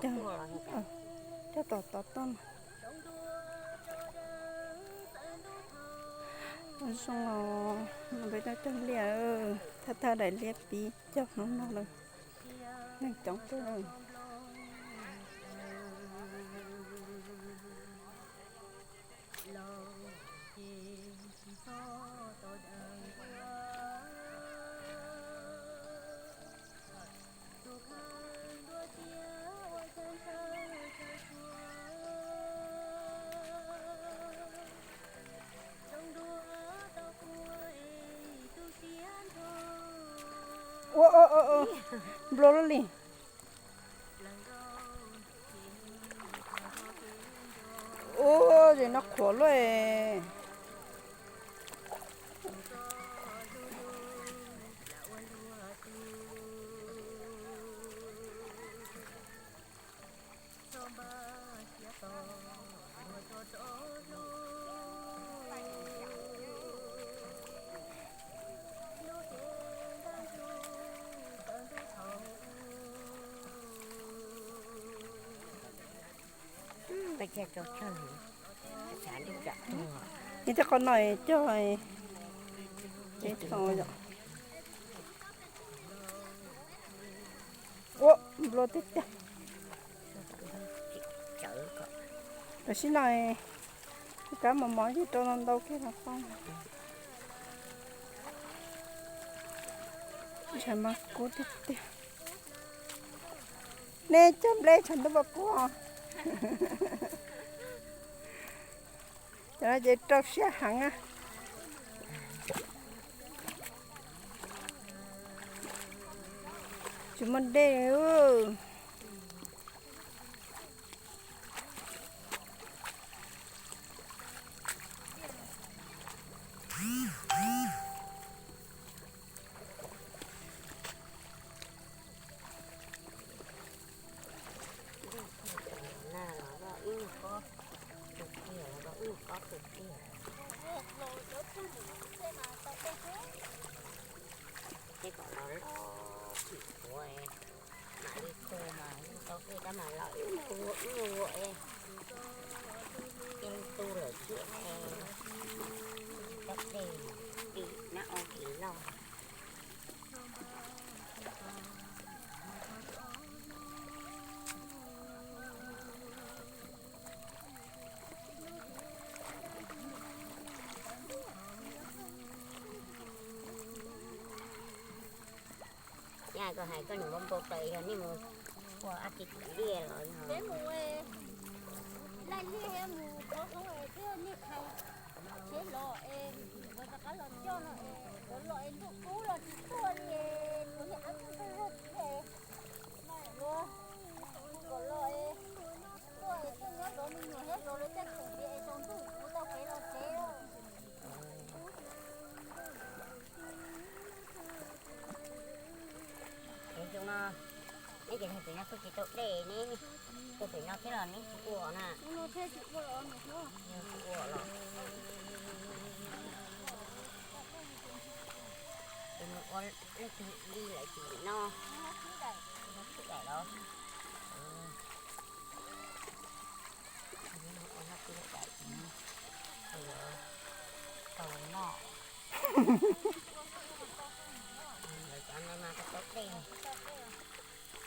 Cog, cog tom tod tuaj mas. Zoo os, peb coj cog liaj, thawj thawj daim liaj pib cog hnub no lawm, neeg coob kawg. Ua, ua, ua, ua, nplua luaj li. Ua, zem no qhuav luaj. Ib txoj qhov no cog, ces tau yom. Ua, nplua tiag tiag. Tam sim no kab mos mos yeej rau ntau ntau kiag los poob. Ntshav mas kub tiag tiag. Nej cog nplej tshav ntuj puas kub? Cov no ces rau siab heev na. Tsis muaj dej. Ib nyuag kob tus tiag, ib nyuag kob tus tiag. Tej kom los loj tshim qhuav, mam li khu mas tau tej tab mas los ib nyuag ua ib nyuag ua es, cia li tu lawm thiab es, cov dej tim nab ua tim loj. Yog koj hais koj nws npau npau taws yog nej mus ua ab tsi tim liaj los yog? Peb mus laij liaj mus qhov hauv es thiab nej hais tsheb los es nkawd rov qab los coj no es nkawd los es ntuj kub los tsis tuaj li es kuv niam qab txog txog zog txiv es no es ua kom los es tuaj es tuaj nyob zov me nyuam thiab zov lawv tej khoom tias es tsaus ntuj kuv tau kev los tsev. Xyoo no neb cov niag pem no kuj tsis tau dej ne, ua pem no thiab los neb tsis ua na? Ua los. Ces mus ua leej twg li lawm tim no? Ua daim los. Ua no tib daim, tau los noj.